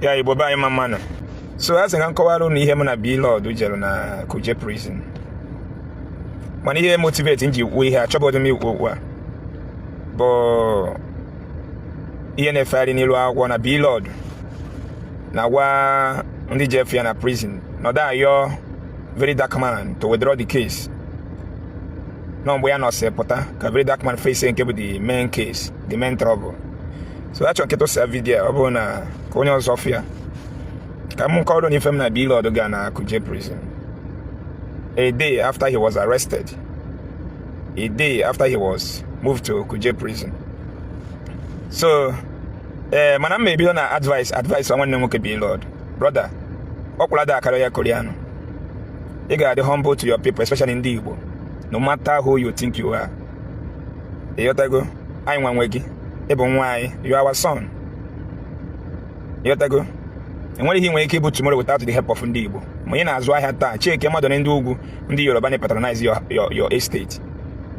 Ya Igbo be anyị, ma mmanụ. So a sị ka m kọwara unu ihe mụ na Blord jere na Kuje Prison. Mana ihe motivate m ji kwuo ihe achọbọdụ m ikwu okwu a bụ ihe na-efegharị n'ilu akwụkwọ na Blord na-agwa ndị ji efe ya na prison nọdụ ayọ Very Dark Man to withdraw the case, nọ mgbe ya nọsị pụta ka Very Dark Man face nke bụ the main case, the main trouble. So achọ nkịta sa video, ọ bụrụ na ka onye ọzọ fịa ka m kọrọ n'ife m na Blord ga na Kuje Prison a day after he was arrested, a day after he was moved to Kuje Prison. So ee, mana m ebido na advice nwanne m nwoke Blord. Brother, ọ kwụla da akara ya koreanụ. Ị ga-adị humble to your people, especially ndị Igbo, no matter who you think you are. Ịghọtago? Anyị nwa nwe gị, ịbụ nwa anyị, you are our son. Ịghọtago? Enwere ihe ị nwere ike ịbụ tomorrow without the help of ndị Igbo. Ma ị na-azụ ahịa taa, cheke mmadụ na ndị ugwu, ndị Yoruba na-patronize your estate,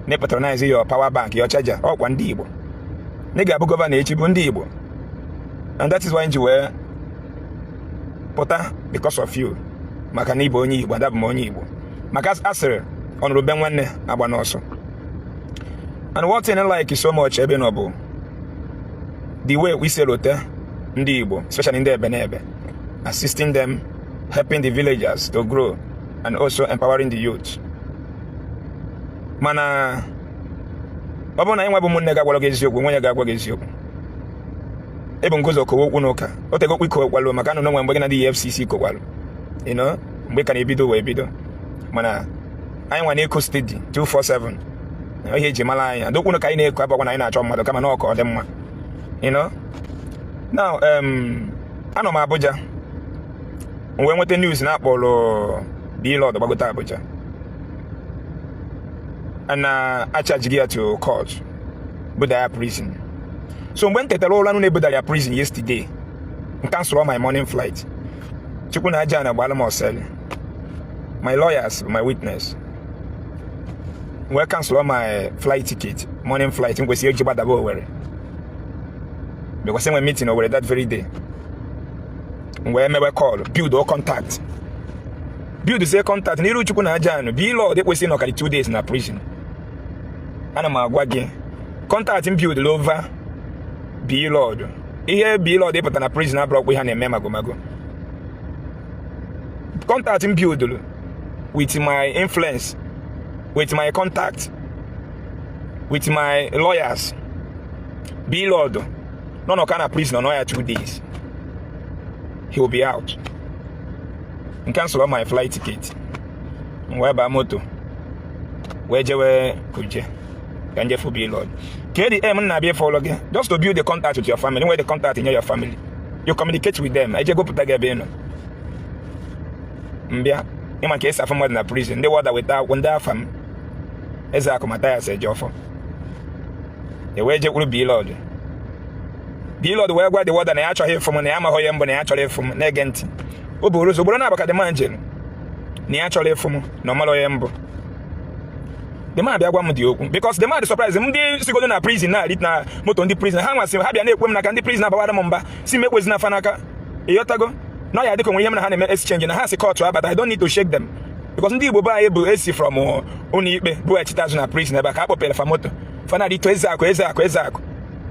na-patronize your power bank, your charger, ọkwa ndị Igbo. Na ị ga-abụ governor echi bụ ndị Igbo, and that is why ji wee pụta because of you, maka na ịbụ onye Igbo, adabụ m onye Igbo, maka asịrị ọnụrụ be nwanne agba n'ọsọ. And one thing I like so much ebe nọ bụ the way we say rote ndị Igbo, especially ndị ebe na ebe, assisting them, helping the villagers to grow and also empowering the youth. Mana ọ bụrụ na anyị nwebụ ụmụnne ga-agwara gị eziokwu, nwe ya ga-agwa gị eziokwu. Ịbụ nguzo kowe okwu n'ụka o tego okwu ikowekwalu, maka anụ n'onwe mgbe gị na ndị EFCC kokwalụ, mgbe ka na-ebido wee bido. Mana anyị nwa na-eko steady 247 ihe eji mara anyị adokwu ka anyị na-eko abakwa na anyị na-achọ mmadụ, kama na ọka ọ dị mma. Now, anọ m Abuja m wee nweta news na akpọrọ Blord gbagote Abuja na achajighị ya to court, buda ya prison. So mgbe m tetara ụra nụ na-ebudara ya prison yesterday, m cancel my morning flight. Chukwu na aja na gbara m ọsel, my lawyers, my witness, wee cancel my flight ticket, morning flight m kwesịrị iji gbadaba Owerri, because enwe meeting Owerri that very day. M wee mewe call, build all contact, build say contact n'iru Chukwu na aja anụ. Blord ekwesịghị nọkarị 2 days na prison. Ana m agwa gị, contact m build over Blord, ihe Blord ịpụta na prison abụrọkwa ihe a na-eme magomago. Contact m build with my influence, with my contact, with my lawyers, Blord nọ nọka na prison nọ ya 2 days, he will be out. M cancel my flight ticket, m wee baa moto wee jewe Kuje ka njefu Blord. KDM na-abịa ịfọlọ gị just to build the contact with your family. Nwee the contact in your family, you communicate with them, eje gụpụta gị ebe ị nọ. Mbịa ịma ka esi afụ mmadụ na prison, ndị warder weta akwụkwọ ndị afa m, Ezeakụ Mathias Ejiofor, e wee jekwuru Blord. Blord wee gwa the warder na ya achọghị ịfụ m, na ya amaghị onye mbụ, na ya chọrọ ịfụ m. Na-ege ntị, o buru ụzọ ugboro na-abaka the man jelu na ya chọrọ ịfụ m, na ọ mara onye mbụ. The man bịa gwa m dị okwu because the man dị surprise. Ndị sigodo na prison na na moto ndị prison ha nwasị ha bịa na-ekwe m n'aka. Ndị prison abawara m mba, si m ekwezi n'afa n'aka. Ịghọtago na ọ ya dịka onwere ihe m na ha na-eme exchange na ha si court abata. I don't need to shake them because ndị Igbo be anyị bụ esi from ụlọ ikpe bụ echite azụ na prison ebe a ka a kpọpere fa moto fanarito Ezeakụ, Ezeakụ, Ezeakụ.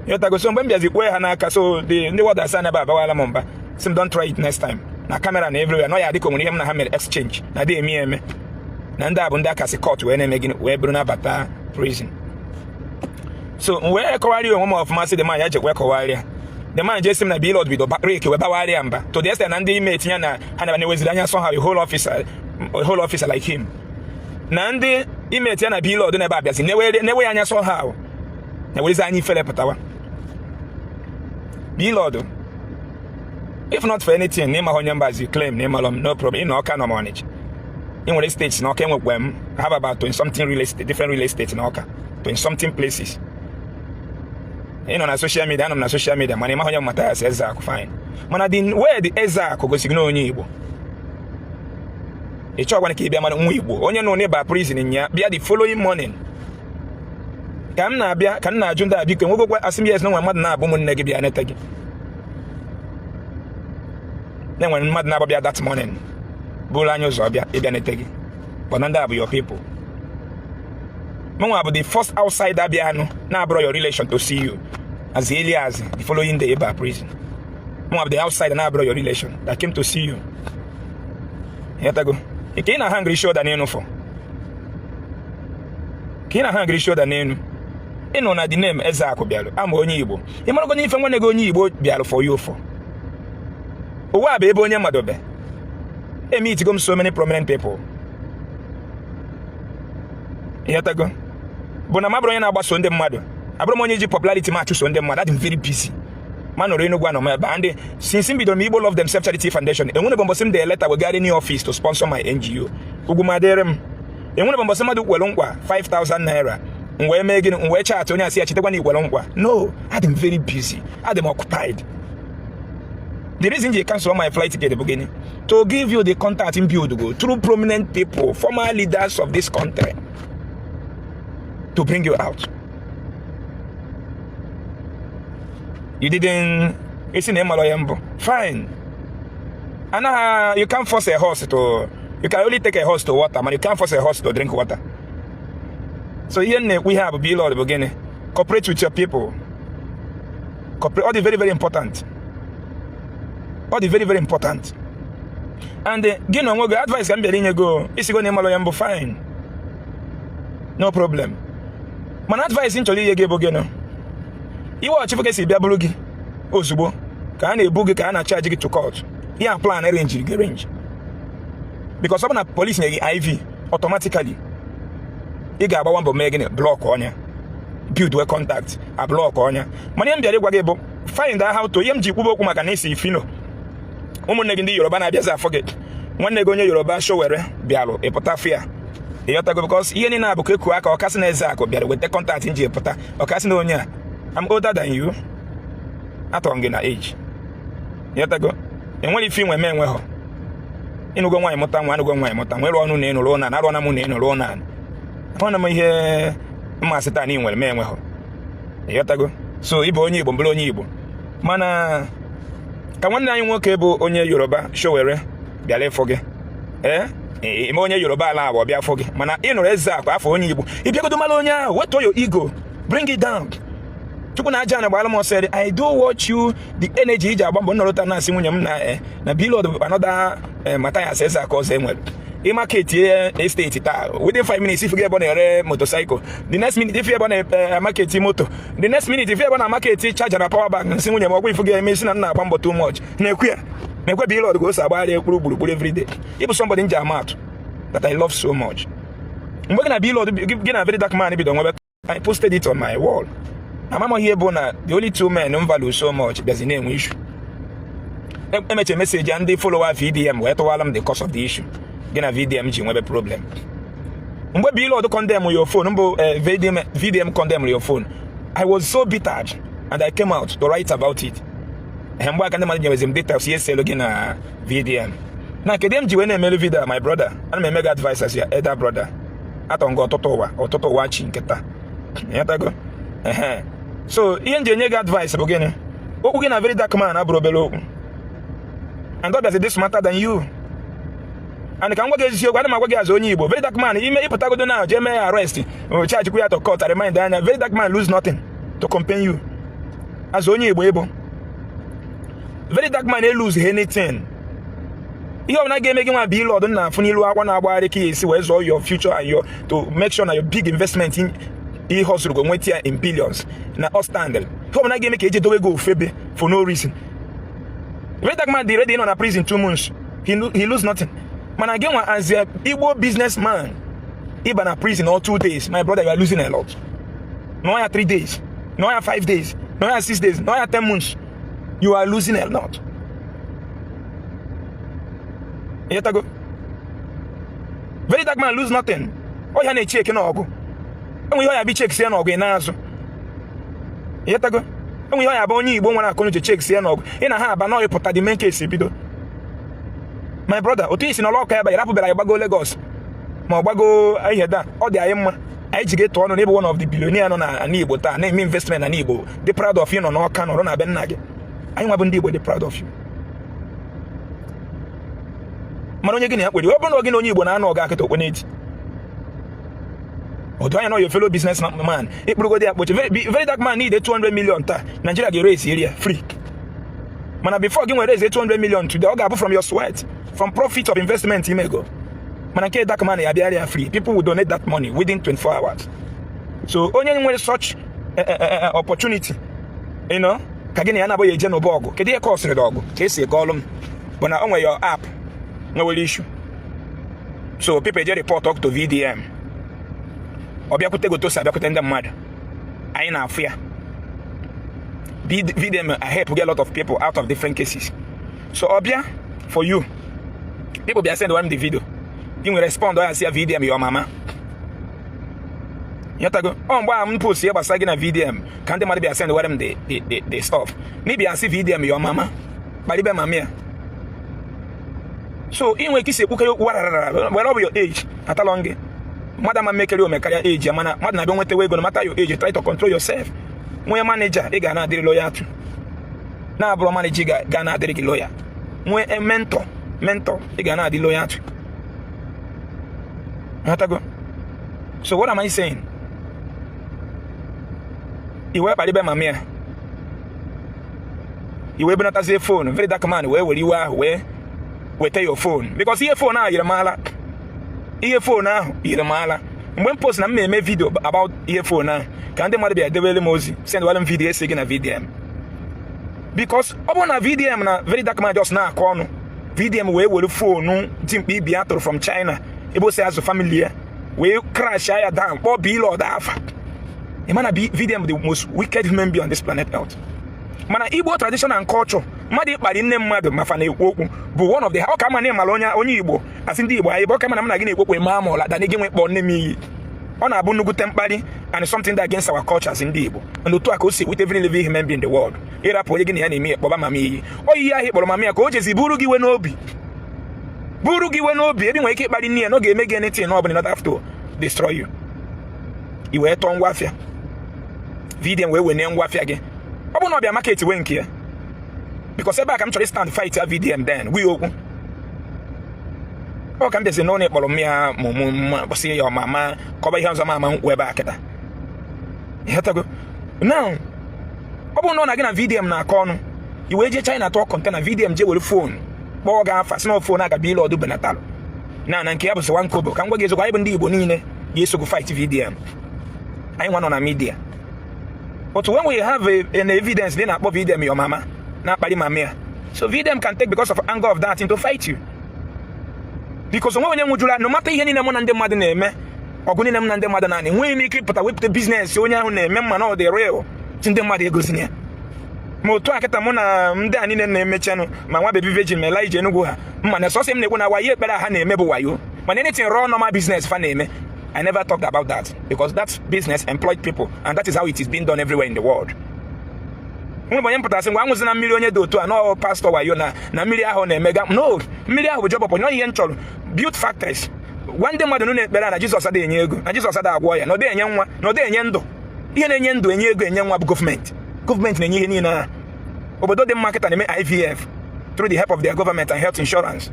Ịghọtago? So mgbe m bịazi kwee ha n'aka, so the ndị warder asa ebe abawala m mba, si m don't try it next time, na camera na everywhere, na ọ ya dịka onwere ihe m na ha mere exchange, na dị eme eme na ndị a bụ ndị akasị court wee na-eme gịnị, wee bụrụ nabata prison. So m wee kọwarịa onwe m ọfụma, sị the man ya jekwe kọwarịa. The man jesi m na Blord bido reke wee bawarịa mba to the extent na ndị ime etinye na ha na-eweziri anya sọ ha a whole officer like him, na ndị ime etinye na Blord na ebe abịazi na-ewe ya anya sọ ha ahụ na-ewerezi anya ifere pụtawa. Blord, if not for anything na ịmaghị onye mbazi claim na ịmalụ m, no problem. Ị na Ọka nọ m Ọnịcha, ị nwere estates na Ọka, enwekwa m have about 20 something real estate, different real estate na Ọka, 20 something places. Ị nọ na social media, anọ m na social media, mana ịmaghị onye bụ Mathias Ezeakụ, fine. Mana the way the Ezeakụ gosiri na onye Igbo, ị chọkwana ka ị bịa mara nwa Igbo onye nọ n'ịba prison nya bịa. The following morning ka m na-abịa, ka m na-ajụ ndị a, biko, nwegokwa asị m yes, na nwe mmadụ na-abụ ụmụnne gị bịa neta gị. Na-enwere mmadụ na-agbabịa that morning bụrụ anyị ụzọ bịa ịbịa nete gị, but na ndị a bụ your people. Mụnwa bụ the first outsider bịa anụ na-abụrụ your relation to see you as early as the following day ịba prison. Mụnwa bụ the outsider na-abụrụ your relation that came to see you. Ịghọtago? Ka ị na-hang shoulder n'elu for, ka ị na-hang shoulder n'elu, ịnụ na the name Ezeakụ bịalụ ama onye Igbo. Ị marago n'ife nwanne gị onye Igbo bịalụ for you for. Ụwa bụ ebe onye madobe. Emeetigo m so many prominent people. Ịghọtago? Bụ na m abụrụ onye na-agbaso ndị mmadụ, abụrụ m onye ji popularity m achụso ndị mmadụ. Adị m very busy. Ma nọrọ Enugu, anọ m ebe a. Ndị since m bidoro m Igbo Love Themselves Charity Foundation, enwere bụ mbọsị m dee leta wegara any office to sponsor my NGO. Ugwu m adịrị m. Enwere bụ mbọsị mmadụ kwere nkwa 5000 naira, m wee mee gịnị? M wee chat onye asị ya chetakwa na ikwere nkwa. No, adị m very busy, adị m occupied. The reason ji cancel my flight ticket bụ gịnị? To give you the contact in build go through prominent people, former leaders of this country, to bring you out. You didn't. Isi na ịmalụ ya mbụ, fine. Anaghị, you can't force a horse to, you can only take a horse to water, man, you can't force a horse to drink water. So ihe m na-ekwu, ihe a bụ Blord, bụ gịnị? Cooperate with your people. Cooperate, all the very very important, all the very very important. And gị na onwe gị, advice ka m bịara inye gị. Isigo na ịmalụ ya mbụ, fine, no problem. Mana advice m chọrọ inye gị bụ gịnị? Iwe ọchịfụ ka esi bịa bụrụ gị ozugbo ka a na-ebu gị, ka a na-charge gị to court. Ihe a plan arrange gị arrange, because ọ bụ na police nye gị IV, automatically ị ga-agbawa mbọ mee gịnị? Block ọnya, build we contact, a block ọnya. Mana ihe m bịara ịgwa gị bụ find out how to. Ihe m ji kwube okwu maka na isi Fino, ụmụnne gị ndị Yoruba na-abịazi afọ gị, nwanne gị onye Yoruba Sowore bịalụ ịpụta fụ ya. Ịghọtago? Because ihe niile abụ ka eku aka ọkasị na Ezeakụ bịara weta contact m ji pụta ọkasị na onye a. I'm older than you, atọrọ m gị na age. Ịghọtago? Enwere ife inwe m enweghọ. Ịnụgo nwaanyị, mụta nwa, anụgo nwaanyị, mụta nwa, ịrụ ọnụ na ịnụrụ ụna, arụ ọna m na ịnụrụ ụna. Ahụ na m ihe mmasị taa na ị nwere m enweghọ. Ịghọtago? So ịbụ onye Igbo, mbụrụ onye Igbo. Mana ka nwanne anyị nwoke bụ onye Yoruba Sowore bịara ịfụ gị, ee, ime onye Yoruba ala abụọ bịa fụ gị, mana ị nụrụ Ezeakụ afọ onye Igbo, ị bịagodo mara onye ahụ. Wetuo your ego, bring it down. Chukwu na aja na gbara m ọsọ. I do watch you, the energy iji agba mbọ. Nnọrọta na-asị nwunye m na na Blord bụ another Mathias Ezeakụ ọzọ enwere. Ịmarket estate taa, within 5 minutes ifu gị ebe ọ na-ere motorcycle, the next minute ifu ebe ọ na-market moto, the next minute ifu ebe ọ na-market charger na power bank. Nsị nwunye m, ọgwụ ifu gị eme isi na nna agba mbọ too much. Na-ekwu ya na-ekwe Blord ka o si agbagharị ekpuru gburugburu everyday. Ịbụ somebody nji ama atụ that I love so much. Mgbe gị na Blord, gị na Very Dark Man bido nwebe, I posted it on my wall. Amama ihe bụ na the only two men m value so much bịazi na-enwe issue. Emeche message ya, ndị follower VDM wee tụwala m the cause of the issue gị na VDM ji nwebe problem. Mgbe Blord condemn your phone mbụ, VDM, VDM condemn your phone, I was so bitter and I came out to write about it. Ehe, mgbe aka ndị mmadụ nyewezi m details ihe selu gị na VDM na kedu m ji wee na-emelu video. My brother, ana m eme gị advice as your elder brother. Atọ nga ọtụtụ ụwa, ọtụtụ ụwa chi nke taa. Ịghọtago? Ehe, so ihe m ji enye gị advice bụ gịnị? Okwu gị na Very Dark Man abụrụ obere okwu, and ọ bịazi dị smarter than you. And ka m gwa gị eziokwu, ana m agwa gị azụ onye Igbo, Very Dark Man, ime ịpụtagodo na jee mee ya arrest, charge ya to court, remind anya, Very Dark Man lose nothing to compare you. Azụ onye Igbo ịbụ, Very Dark Man lose anything. Ihe ọbụla ga-eme gị nwa Blord na afụ n'ilu akwa na-agbagharị ka ya esi wee zụọ your future and your to make sure na your big investment in ihe hustle go nweta ya in billions na stand. Ihe ọbụla ga-eme ka eji dowe gị ofebe for no reason, Very Dark Man dị ready nọ na prison 2 months, he lose nothing. Mana gị nwa as a Igbo businessman, ịba na prison all 2 days, my brother, you are losing a lot. Nọ ya 3 days, nọ ya 5 days, nọ ya 6 days, nọ ya 10 months, you are losing a lot. Ịghọtago? Very Dark Man lose nothing. Ọ ya na-echi eke n'ọgụ, enwe ihe ọ ya bụ ichekisie n'ọgụ ị na-azụ. Ịghọtago? Enwe ihe ọ ya bụ onye Igbo nwere akọnuche chekisie n'ọgụ ị na ha aba na ọyịpụta the main case bido. My brother, otu isi n'ọlụ ọka ebe ya rapụbara anyị gbago Lagos ma ọ gbago ihe da, ọ dị anyị mma. Anyị ji ga-eto ọnụ n'ịbụ one of the billionaire nọ na ala Igbo taa na-eme investment na Igbo, dị proud of you. Nọ n'Ọka, nọrọ na be nna gị. Anyị nwa bụ ndị Igbo dị proud of you. Mara onye gị na ya kpere. Ọ bụrụ na gị na onye Igbo na-anụ ọga akịta okwe n'eti otu anya na your fellow business man, ịkpụrụgodi ya kpochi. Very Dark Man need 200 million taa, Nigeria ga-erase area free. Mana before gị nwere raise 200 million today, ọ ga-abụ from your sweat, from profit of investment imego. Mana nke Dark Man ya bịara ya free. People will donate that money within 24 hours. So onye nwere such opportunity, ka gị na ya na-abụghị eje n'ụba ọgụ, kedu ihe ka ọ sịrị gị ọgụ ka esi eke ọlụ m bụ na o nwere your app nwewere issue, so people eje report up to VDM. Ọ bịakwute gị otu o si abịakwute ndị mmadụ anyị na-afụ ya. VDM help get a lot of people out of different cases. So ọ bịa for you, people bịa send them the video, gị nwere respond ọ ya si ya, "VDM your mama." Ịghọtago? Ọ mgbe a m post ihe gbasara gị na VDM ka ndị mmadụ bịa send were m the stuff n'ịbịa sị, "VDM your mama," kparibe mama ya. So ị nwere ike isi ekwukarị okwu wararara were ọ bụ your age atalọ gị. Mmadụ ama mmekere ome karịa age ya, mana mmadụ na-abịa nwetawa ego. No matter your age, try to control yourself. Nwee manager ị ga na-adịrị loyal to, na-abụrụ manager ga na-adịrị gị loyal. Nwee mentor ị ga na-adị loyal to. Nghọtago? So what am I saying? I wee kparibe mama ya, i wee benatazie phone. Very Dark Man wee were iwe ahụ wee weta your phone, because ihe phone ahụ yiri m ala. Ihe phone ahụ yiri m ala. Mgbe m post na m na-eme video about ihe phone ahụ, ka ndị mmadụ bịa dewere m ozi, sendwara m video esi gị na VDM, because ọ bụrụ na VDM na Very Dark Man just na-akọ ọnụ, VDM wee were phone dị mkpa ibi ya tụrụ from China ebe o si azụ family ya, wee crash ya down, kpọọ Blord afa. Ị ma na VDM the most wicked human being on this planet Earth. Mana Igbo tradition and culture, mmadụ ịkparị nne mmadụ ma fa na-ekwu okwu bụ one of the ọ ka ma na ịmara onye Igbo asị ndị Igbo anyị bụ ọ ka ma na m na gị na-ekwu okwu eme ama ụla dana gị nwe kpọọ nne m iyi. Ọ na-abụ nnukwute mkparị and something that against our culture as ndị Igbo. And otu a ka o si with every living human being in the world. Ịrapụ onye gị na ya na-eme ya kpọba mama iyi, oyiyi ahụ ịkpọrọ mama ya ka o jezi buru gị iwe n'obi, buru gị iwe n'obi ebe ị nwere ike ịkparị nne ya na ọ ga-eme gị anything ọ bụla not have to destroy you. I wee tọọ ngwa afịa VDM wee wene ngwa afịa gị. Ọ bụrụ na ọ bịa market wee nke ya, because ebe a ka m chọrọ stand fight ya VDM, then gwa ya okwu. Ọ ka m bịazi n'ụlọ ịkpọrọ m ya mụmụ mma kwụsị ya ọmama kọba ihe ọzọ ma ama nkwụ ebe a kịta. Ịghọtago? Now ọ bụrụ na ọ na gị na VDM na-akọ ọnụ, i wee jee China tụọ container, VDM jee were phone kpọọ gị afa, si na phone aga Blord benatalụ na nke ya bụ sịwa nkobo. Ka m gwa gị eziokwu, anyị bụ ndị Igbo niile ga-esogbu fight VDM. Anyị nwa nọ na media, but when we have an evidence dị na-akpọ VDM your mama, na-akparị mama ya, so VDM can take because of anger of that to fight you, because onwe onye nwụjụrụ. No matter ihe niile mụ na ndị mmadụ na-eme, ọgụ niile m na ndị mmadụ na-ana, enweghị m ike ịpụta wepụta business onye ahụ na-eme mma na ọ dị real si ndị mmadụ egozina ya. Ma otu a kịta mụ na ndị a niile na-emechanụ, ma nwa Baby Virgin, ma Elijah Enugu ha mma na sọsọ m na-ekwu na wayo ekpere ha na-eme bụ wayo. Mana anything raw normal business fa na-eme, I never talked about that, because that business employed people and that is how it is being done everywhere in the world. Nwe onye mpụtara sị ngwa anwụzi na mmiri onye dị otu a nọ pastọ wayo na mmiri ahụ na-emega no mmiri ahụ bụ job opportunity. Ihe m chọrọ, build factories. Gwa ndị mmadụ nụ na-ekpere na Jizọs adịghị enye ego, na Jizọs adịghị agwọ ya, na ọ dịghị enye nwa, na ọ dịghị enye ndụ. Ihe na-enye ndụ, enye ego, enye nwa bụ gọọmenti. Gọọmenti na-enye ihe niile ahụ. Obodo dị mma kịta na-eme IVF through the help of their government and health insurance.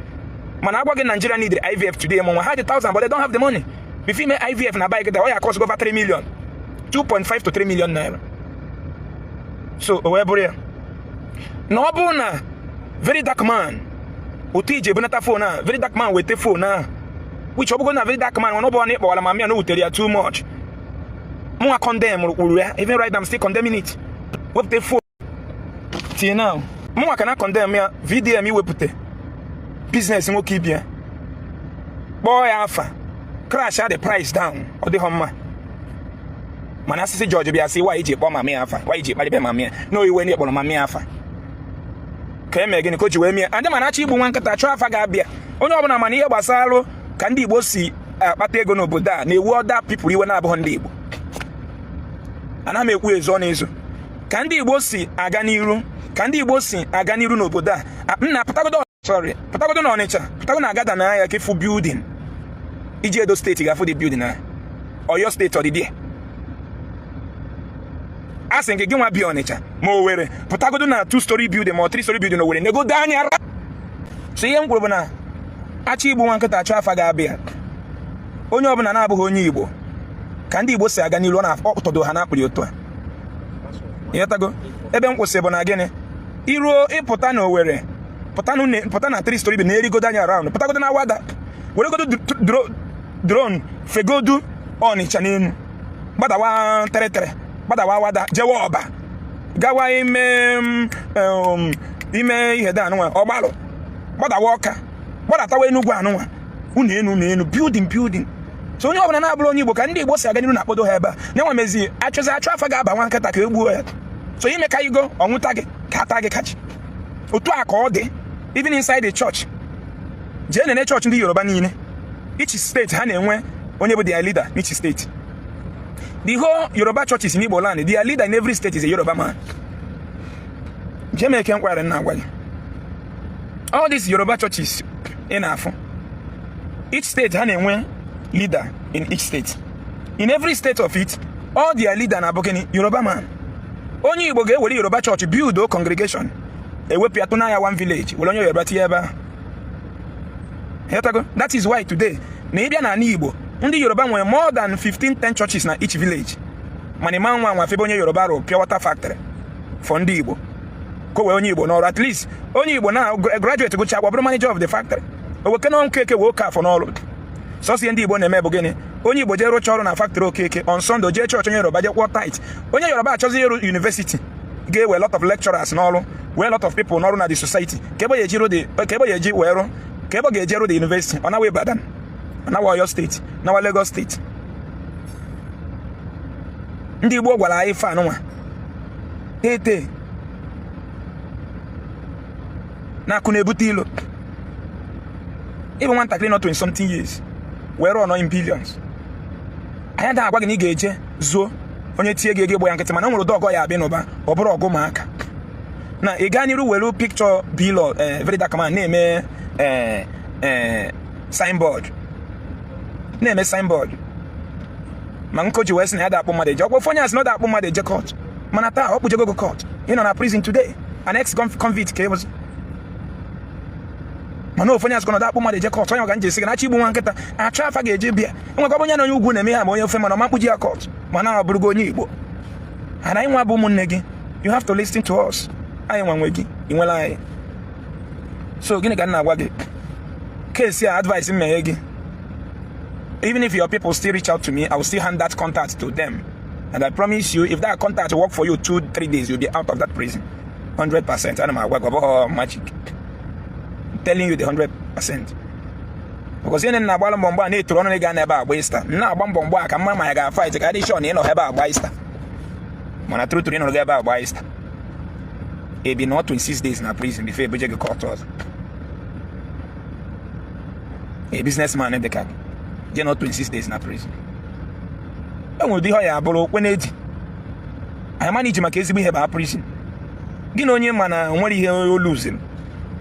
Mana agwa gị Nigeria need IVF today, mụ nwa ha dị thousand, but they don't have the money. Before ime IVF na bike ọ ya cost over 3 million, 2.5 to 3 million naira. So o wee bụrụ ya na ọ bụrụ na Very Dark Man otu iji ebunata phone a, Very Dark Man weta phone ahụ, which ọ bụgo na Very Dark Man ọ bụrụ na ịkpọwara mama ya na o wutere ya too much, mụnwa condemn kwuru ya. Even right now I'm still condemning it. Wepụta phone till now, mụnwa ka na condemn ya. VDM iwepụta business nwoke ibia kpọọ ya afa, crash the price down, ọ dịghọ mma. Mana asịsị George bịa sị, "Why iji kpọọ mama ya afa? Why iji kparịbe mama ya?" Na oyiwe ndị kpọrọ mama ya afa ka e mee gịnị ka o ji wee mie adị? Mana achọ igbu nwa nkịta chọọ afa ga-abịa. Onye ọbụla mana ihe gbasara ka ndị Igbo si akpata ego n'obodo a na-ewu other people iwe na-abụghị ndị Igbo. Ana m ekwu ezo na-ezo ka ndị Igbo si aga n'iru, ka ndị Igbo si aga n'iru n'obodo a. M na pụtagodo, sorry, pụtagodo na Ọnịcha, pụtagodo na agada na ahịa ka ịfụ building iji Edo Steeti ga-afụ dị building ahụ. Ọyọ Steeti ọdịdị a sị nke gị nwa bi Ọnịcha ma Owere, pụtagodo na 2 story building ma ọ 3 story building Owere negodo anya. So ihe m kwuru bụ na Achọ igbu nwa nkịta, achọ afa ga-abịa. Onye ọbụla na-abụghị onye Igbo, ka ndị Igbo si aga n'ilu, ọ na-ọtọdo ha na-akpụri otu a. Ịghọtago ebe m kwụsị bụ na gịnị? Iruo ịpụta na Owerri, pụta na three story bi na-erigodo anya around, pụtagodo na Awada, weregodo drone fegodu Ọnịcha n'elu, gbadawa teretere, gbadawa Awada, jewe Ọba, gawa ime ihe dị anụnwa, Ọgbalụ, gbadawa Ọka, gbadatawa Enugwu anụnwa, unu enu na enu building building. So onye ọbụla na-abụrụ onye Igbo, ka ndị Igbo si aga n'iru na-akpọdo ha ebe a nyenwa mezi achọzi achọ afa ga-aba nwa nkịta ka e gbuo ya. So ime ka igo ọnwụta gị ka ata gị kachi. Otu a ka ọ dị even inside the church. Jee nene chọọchị ndị Yoruba niile, each state ha na-enwe onye bụ their leader. Each state, the whole Yoruba churches in Igbo land, their leader in every state is a Yoruba man. Jee mee nkwari na agwa gị, all these Yoruba churches ị na-afụ, each state ha na-enwe leader in each state. In every state of it, all their leader na-abụ gịnị? Yoruba man. Onye Igbo ga-ewere Yoruba church build o congregation, ewepụ ya tụna ya one village, were onye Yoruba tinye ebe ahụ. Ịghọtago? That is why today na ịbịa n'ala Igbo, ndị Yoruba nwere more than 15 10 churches na each village, mana ịma nwa nwa febe onye Yoruba rụ pure water factory for ndị Igbo, ka o wee onye Igbo n'ọrụ. At least onye Igbo na graduate gụcha akwụkwọ, bụrụ manager of the factory, oweke na Okeke wee oke afọ n'ọrụ. Sọsọ ihe ndị Igbo na-eme bụ gịnị? Onye Igbo jee rụcha ọrụ na factory Okeke, on Sunday jee chọọchị onye Yoruba, jee kwụọ tithe. Onye Yoruba achọzi ịrụ university ga-ewe lot of lecturers n'ọrụ, wee lot of people n'ọrụ na the society, ka ebe ya eji rụ the, ka ebe ya eji wee rụ, ka ebe ọ ga-eje rụ the university. Ọ nawa Ibadan, ọ nawa Oyo State, nawa Lagos State. Ndị Igbo gwara anyị ife anụnwa tete na akụ na-ebute ilo. Ịbụ nwatakịrị nọ 20 something years were ọnọ in billions, anyị adaghị agwa gị na ị ga-eje zuo onye tie gị ego egbo ya nkịtị, mana o nwere ụdị ọgọ ya abịa n'ụba, ọ bụrụ ọgụ ụmụaka na ị gaa n'iru were picture Blord, Very Dark Man na-eme signboard, na-eme signboard. Ma nkoji wee sị na ya da akpụ mmadụ eje ọkwa ofe onye asị na ọ da akpụ mmadụ eje court, mana taa ọ kpụjego go court. Ị nọ na prison today, an ex convict ka ịbụzi, mana ofe onye asị na ọ da akpụ mmadụ eje court. Onye ọga nji esi gị na-achọ igbu nwa nkịta, achọ afa ga-eje bịa. Enwekwa onye na onye ugwu na-eme ha, ma onye ofe, mana ọma mkpuji ya court, mana ọ bụrụgo onye Igbo. Ana anyị nwa bụ ụmụnne gị, you have to listen to us. Anyị nwa nwe gị, ị nwere anyị. So gịnị ka m na-agwa gị? Case a, advice mmeghe gị, even if your people still reach out to me, I will still hand that contact to them, and I promise you, if that contact work for you, 2-3 days, you'll be out of that prison 100%. Ana m agwa gị, ọ bụghị magic. I'm telling you the 100%, because ihe na-agbara mbọ mgbe a na-etoro ọnụ na ịga n'ebe a agba ista, m na-agba mbọ mgbe a ka mma ma ya ga-fight ka adị sure na ị nọ ebe a agba ista, mana true true, ị nọrọ ebe a agba ista, ebi nọ 26 days na prison before ebuje gị court ọzọ. A businessman dị ka gị je nọ 26 days na prison, e nwere ụdị ihe ọ ya abụrụ okwe na-eji anyị mana iji maka ezigbo ihe baa prison. Gị na onye ma na nwere ihe olu ziri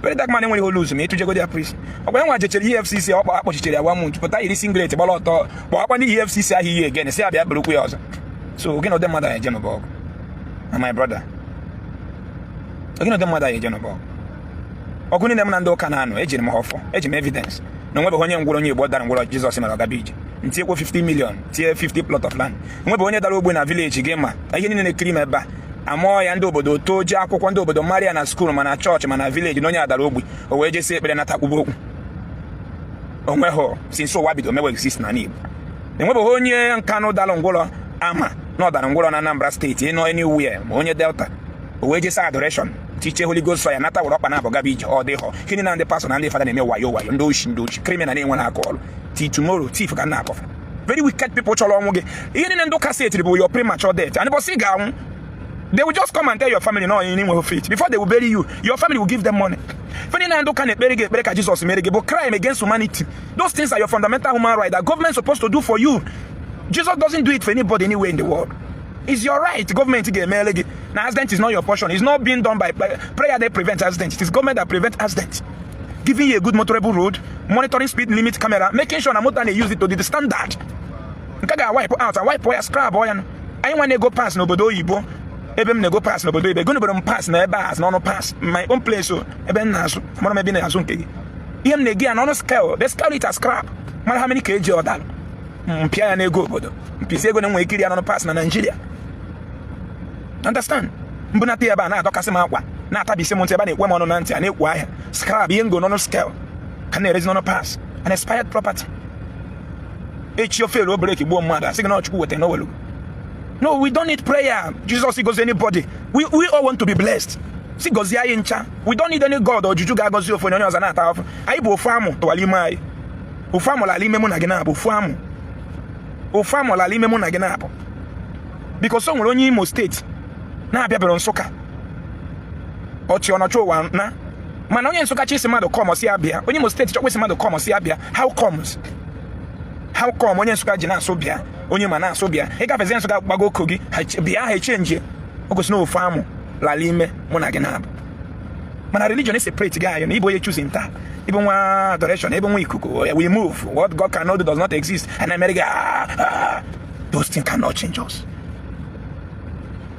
Very Dark Man enwere ihe olu ma ịtụjegodi ya prison. Ọkwa ya nwa jechere EFCC, ọkpọ akpọchichere ya one month, pụta yiri singlet gbara ọtọ, kpọọkwa ndị EFCC ahụ ihe again, si abịa bụrụkwu ya ọzọ. So gị na ụdị mmadụ anyị eje n'ụba ọgụ na my brother, gị na ụdị mmadụ anyị eje n'ụba ọgụ. Ọgụ niile m na ndị ụka na-anụ, ejiri m ha ọfọ, eji m evidence na onwebeghị onye ngwụrụ, onye Igbo dara ngwụrọ Jizọs mere ọgaba ije. Ntinyekwo 50 million, tie 50 plot of land. Nwebe onye dara ogbe na village gị, ma ihe niile na-ekiri m ebe a, amụọ ya, ndị obodo too, jee akwụkwọ, ndị obodo mara ya na school, ma na chọọchị, ma na village, na onye adara ogbi, o wee jesi ekpere natakwuba okwu onweghị. Since ụwa bido mewe exist na Igbo, enwebeghị onye Nkanụ dara ngwụrọ ama na ọ dara ngwụrọ na Anambra State, ịnọ anywhere, ma onye Delta, o wee jesi adoration, tiche Holy Ghost fire, nata, were ọkpa na abụ gaba ije. Ọ dịghọ gịnị na ndị pastor na ndị fada na-eme wayo wayo, ndị oshi, ndị oshi, criminal na-enwe aka ọrụ. Till tomorrow, thief ka nna akọfa, very wicked people chọrọ ọnwụ gị. Ihe niile ndị ụka setiri bụ your premature death, and bọsị ga-anwụ, they will just come and tell your family no you enweghị faith. Before they will bury you, your family will give them money. Ife niile ndị ụka na-ekpere gị ekpere ka Jizọs mere gị bụ crime against humanity. Those things are your fundamental human right that government supposed to do for you. Jesus doesn't do it for anybody anywhere in the world. It's your right. Government ga-emele gị na accident is not your portion. It's not being done by prayer. They prevent accident. It is government that prevent accident, giving you a good motorable road, monitoring speed limit camera, making sure na motor na-use it to the standard. Nke ga-wipe out and wipe ya, scrap ya. Anyị nwa na-ego pass n'obodo oyibo, ebe m na-ego pass n'obodo oyibo, ego nobere m pass na ebe a n'ọnụ pass my own place o, ebe m na-azụ, amara m ebe ị na-azụ nke gị. Ihe m na-egi ya n'ọnụ scale, they scale it as scrap, mara how many kg ọ dalụ, mpịa ya n'ego obodo, mpịsị ego na nwere ikiri ya n'ọnụ parts na Nigeria. Understand? Mbunata ya ebe a na-adọkasị m akwa, na-atabisi m ntị, ebe a na-ekwe m ọnụ na ntị, a na-ekwu ahịa scrap. Ihe ngo n'ọnụ scale ka m na-erezi n'ọnụ parts, an expired property. Echi ofe elu brake gbuo mmadụ, asị gị na Chukwu wetara n'owelu. No, we don't need prayer. Jesus gozie anybody. We all want to be blessed. Si gọzie anyị ncha. We don't need any God or juju ga-agọzi ofu onye, onye ọzọ na-ata afụ. Anyị bụ ofu amụ tụwara ime anyị, ofu amụ lala ime mụ na gị na-abụ, ofu amụ, ofu amụ lala ime mụ na gị na-abụ, because o nwere onye Imo Steeti na-abịabere Nsụka ọchị ọnọchị ụwa na, mana onye Nsụka chi isi mmadụ come si abịa, onye Imo Steeti chọkwa isi mmadụ come si abịa. How comes? How come onye Nsụka ji na-asụ bịa, onye ma na-asụ bịa, ịgafezi Nsụka gbago Kogi, bịa, ha echenji? O gosi na ofu amụ lala ime mụ na gị na-abụ. Mana religion is separate gị anyị na ịbụ onye choosing taa, ịbụ nwa adoration, ịbụ nwa ikuku. We move. What God cannot do does not exist. And America, ah, ah, those things cannot change us.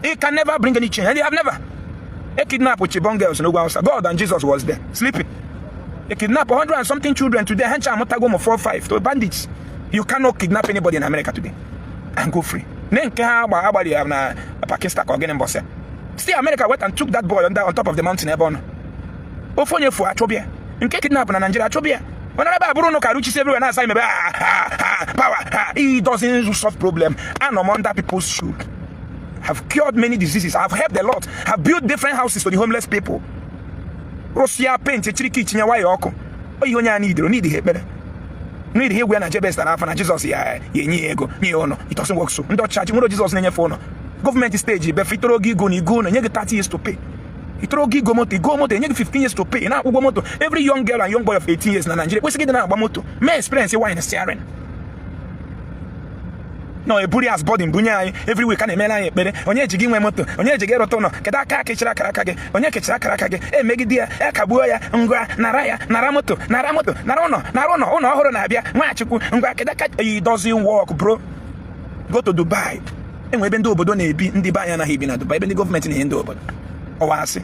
It can never bring any change, and they have never. A kidnap with Chibok girls in Ugwu Hausa, God and Jesus was there sleeping. A kidnap 100 and something children today, ha ncha amụtago ụmụ 4 5 to bandits. You cannot kidnap anybody in America today and go free. Ne nke ha agba agbali ya na Pakistan ka ọ gịnị mbọsị. Still America went and took that boy on top of the mountain ebe ọ nọ. Ofu onye fu achọbịa nke kidnap na Nigeria, achọbịa onye ebe abụrụ ụnụ ka ruchisi everywhere na-asa imebe, ah, ah, ah, power, ah. It doesn't solve problem. Anọ m under people's shoe, have cured many diseases, have helped a lot, have built different houses for the homeless people, rụsịa paint, echiri tinye waya ọkụ. O ihe onye a nidoro need ha ekpere, need ha egwu ya na Jebes tara afọ na Jizọs ya ya enye ya ego, nye ya ụlọ. It doesn't work so. Ndị ọchịchị nwere Jizọs na-enyefe ụlọ gọọmenti steji befe itoro oge igo na igo ụlọ, nye gị 30 years to pay. Itoro oge igo moto, igo moto, enye gị 15 years to pay. Ị na-akwụ ụgwọ moto. Every young girl and young boy of 18 years na Nigeria kwesịghị ịdị na-agba moto mee experience wine steering. No eburu as burden bunye anyị every week, a na-emere anyị ekpere. Onye ji gị nwe moto? Onye ji gị rụta ụlọ? Kedu aka kechiri akara aka gị? Onye kechiri akara aka gị? Emegide ya, ekagbuo ya. Ngwa, nara ya, nara moto, nara moto, nara ụlọ, nara ụlọ, ụlọ ọhụrụ na-abịa. Nwachukwu, ngwa, kedu aka? It doesn't work, bro. Go to Dubai, enwe ebe ndị obodo na-ebi. Ndị be anyị anaghị ebi na Dubai, ebe ndị gọọmenti na-enye ndị obodo. Ọwa asị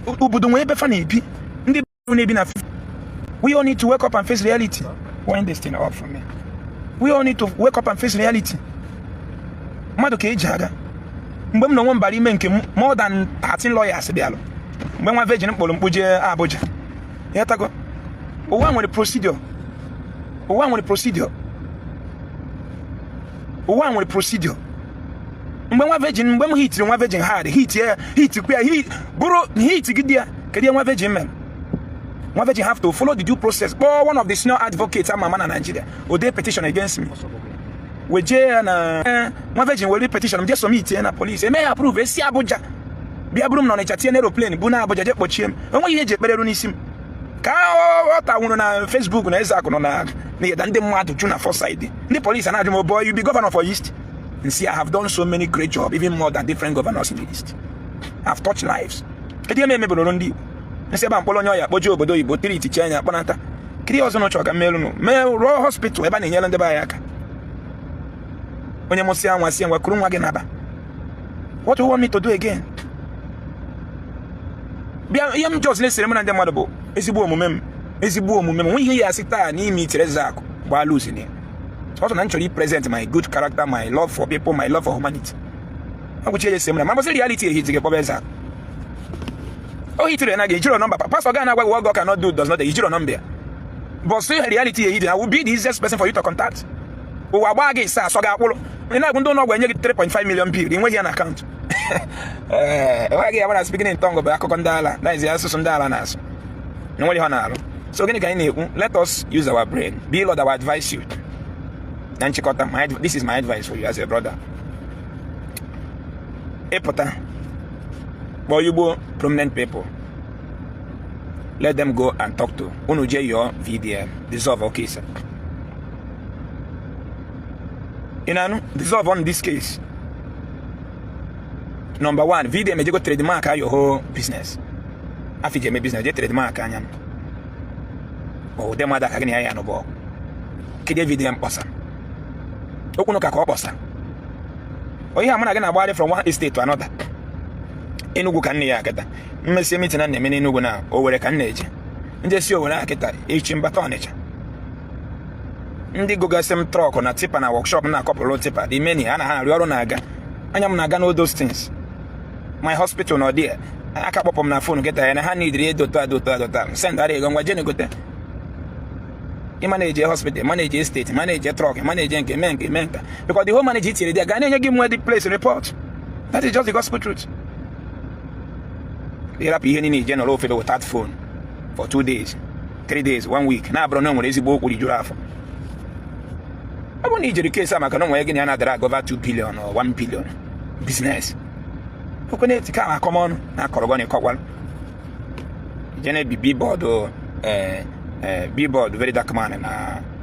obodo nwee ebe fa na-ebi, ndị na-ebi na. We all need to wake up and face reality. Wind this thing up for me. We all need to wake up and face reality. Mmadụ ka eji aga. Mgbe m na onwe m bara ime nke m, more than 13 lawyers bịalụ. Mgbe nwa virgin kpọrọ mkpu jee Abuja, ịghọtago? Ụwa nwere procedure, ụwa nwere procedure, ụwa nwere procedure. Mgbe nwa virgin, mgbe m hitiri nwa virgin hard, hit ya, hit kwa ya, hit bụrụ hit gị di ya. Kedu ihe nwa virgin mere? Nwa virgin have to follow the due process, kpọọ one of the senior advocates ama ama na Nigeria, o dee petition against me, wejee ya na nwa virgin were petition m jee submit ya na police, eme ya approve, esi Abuja bịa bụrụ m na Ọnịcha, tinye n'aeroplane bụ na Abuja, jee kpọchie m. Onweghị ihe eji ekpere ru n'isi m ka ọ tanwụrụ na Facebook na Ezeakụ nọ na na ndị mmadụ ju na Forside. Ndị police na-ajụ m, "Boy, you be governor for East?" And see, I have done so many great job, even more than different governors in the East. I've touched lives. Kedu ihe m emebere ndị Igbo? Nsị ebe a mkpọrọ onye ọya kpoje obodo oyibo, treat chi anya, kpọnata. Kedu ihe ọzọ na chọrọ ka m meelu nụ? Mee rụọ hospital ebe a na-enyere ndị be anyị aka. Onye mụsịa nwa, sie nwa, kuru nwa gị naba. What do you want me to do again? Bịa, ihe m jos na-esere m na ndị mmadụ bụ ezigbo omume m, ezigbo omume m. Nwe ihe ya asị taa n'ime itere Ezeakụ gbaa lose na ya. Ọsọ na m chọrọ i present my good character, my love for people, my love for humanity. Ọ gwụchi ese m na ma bụsị reality ehiti gị kpọba Ezeakụ. O hitiri na gị ijiro nọmba pastor ga na-agwa gị what God cannot do does not. Ijiro nọmba ya, but say reality ehiti na will be the easiest person for you to contact. Ụwa gbaa gị ịsa asọ gị akpụrụ. Ị na-agụ ndị ụlọ ọgwụ enye gị 3.5 million bill, ị nweghị ya na akaụntụ. Ee, enweghị ya. Gbara speaking in tongue bụ akụkọ ndị ala, that is asụsụ ndị ala na-asụ. Enweghị ihe ọ na-arụ. So gịnị ka anyị na-ekwu? Let us use our brain. Be Lord, I will advise you. Na nchịkọta, this is my advice for you as a brother. Ịpụta kpọọ Igbo prominent people, let them go and talk to unu, jee yọọ VDM dissolve case. Ị na-anụ? Dissolve on this case. Number one, VDM ejego trademark your whole business. Afọ iji eme business, jee trademark anya m ụdị mmadụ aka gị na ya ya nụbọ. Kedu VDM kpọsa okwu ka ọ kpọsa? Ihe a mụ na gị na-agbagharị from one estate to another. Enugu ka nne ya akịta mmesie meeting a na-eme n'Enugu na Owerri ka m na-eje. Ndị si Owere a kịta, echi mbata Ọnịcha. Ndị gogasị m truck na tipper na workshop na-akọpụrụ tipper dị many. A na ha arị ọrụ na-aga anya m na-aga n'all those things. My hospital nọ there. Aka kpọpụ m na phone kịta ya na ha nidiri edoto adoto adota, send ara ego. Ngwa, jene gote. Ị manage hospital, manage estate, manage truck, manage nke mee nke mee nka, because the whole manage itinyere there ga na-enye gị nwe the place report. That is just the gospel truth. Ịrapụ ihe niile, ije nọrọ ofebe without phone for 2 days, 3 days, one week, na-abụrụ na o nwere ezigbo okwu rijuru afọ. Ọ bụrụ na i jere case a maka na o nwere gị na ya na-adara agova 2 billion or 1 billion business okwe na-eti ka akọmọnụ na akọrọ gọ na ịkọkwalụ, ije na-ebi billboard, billboard Very Dark Man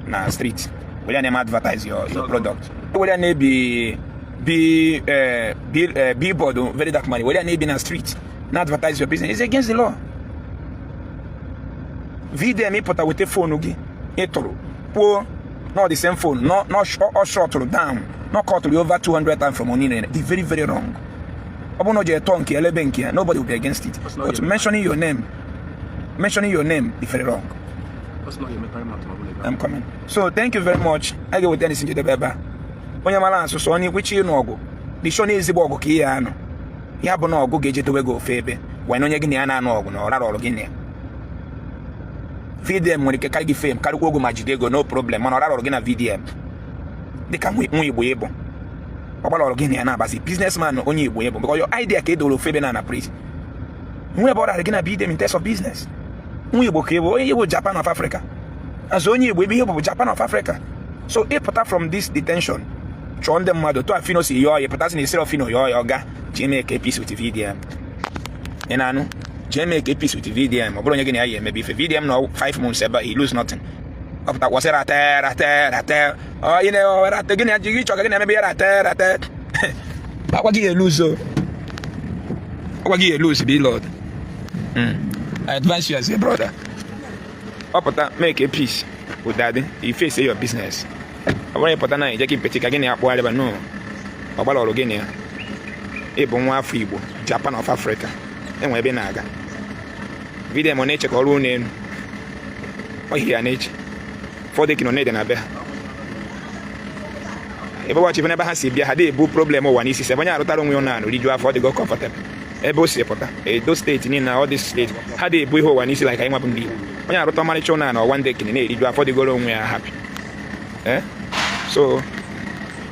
na street, were ya na-eme advertise your product, were ya na-ebi bi billboard Very Dark Man, were ya na-ebi na street na advertise your business, is against the law. VDM ịpụta weta phone gị ịtụrụ kwuo no the same phone, no no, ọ shọtụrụ down, no kọtụrụ over 200 times from onye dị very very wrong. Ọ bụrụ na o ji etọ nke elebe nke ya, nobody will be against it, but mentioning your name is very wrong. I'm coming. So thank you very much. A ga-eweta n'isi njedebe ebe a. Onye mara asụsụ, onye ikwechi ịnụ ọgụ dị sure na ezigbo ọgụ ka ihe anụ ya bụ na ọgụ ga-ejedowe gị ofe ebe wee na onye gị na ya na-anụ ọgụ na ọ rara ọrụ gị na ya. VDM nwere ike karị gị fame, karịkwa ogo ma jide ego, no problem, mana ọ rara ọrụ gị na VDM dịka nwa Igbo ịbụ ọ gbara ọrụ gị na ya na-abazi businessman. Onye Igbo ịbụ, because your idea ka edoro ofe ebe na prison nwe ebe ọ rara gị na VDM in terms of business. Nwa Igbo ka ịbụ, onye Igbo, Japan of Africa. As onye Igbo ebe ihe bụ Japan of Africa. So ịpụta from this detention, chọọ ndị mmadụ tụ Afino si yọọ ya, pụtasị na isiri Afino yọọ ya, ọga jee make peace with VDM. Ị na-anụ? Jee make peace with VDM. Ọ bụrụ onye gị na ya ya emebe ife VDM nọ 5 months ebe a, he lose nothing. Ọ pụta kwụsị rate rate rate. Ọ ị na rate gị na ya gị chọga gị na-emebe ya rate rate. Akwa gị elose o, akwa gị elose. Blord, I advise you as a brother. Ọ pụta, make a peace with daddy, you face your business. Ọ bụrụ ịpụta na ije ka mpeti ka gị na ya kpụgharịba, no, ọ gbara ọrụ gị na ya. Ịbụ nwa afọ Igbo, Japan of Africa, enwe ebe ị na-aga. VDM ọ na-eche ka ọ ruo n'elu ọ hiri ya na-eche fọdụ nọ na-ede na be ha ebe ọchị n'ebe ha si bịa. Ha dị ebu problem ụwa n'isi sebe. Onye arụtara onwe ya na anụ rijuo afọ, ọ dịgo comfortable ebe o si pụta. Edo Steeti niile na ọ dị steeti ha dị ebu ihe ụwa n'isi like anyị nwabụ ndị Igbo. Onye arụta ọmarịcha ụlọ na ọwa ndị ekene na-eriju afọ, dịgoro onwe ya happy. Eh, so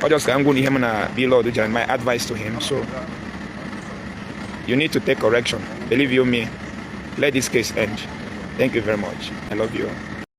ọ just ka m gwụ na ihe m na Blord jere, my advice to him. So you need to take correction. Believe you me, let this case end. Thank you very much. I love you all.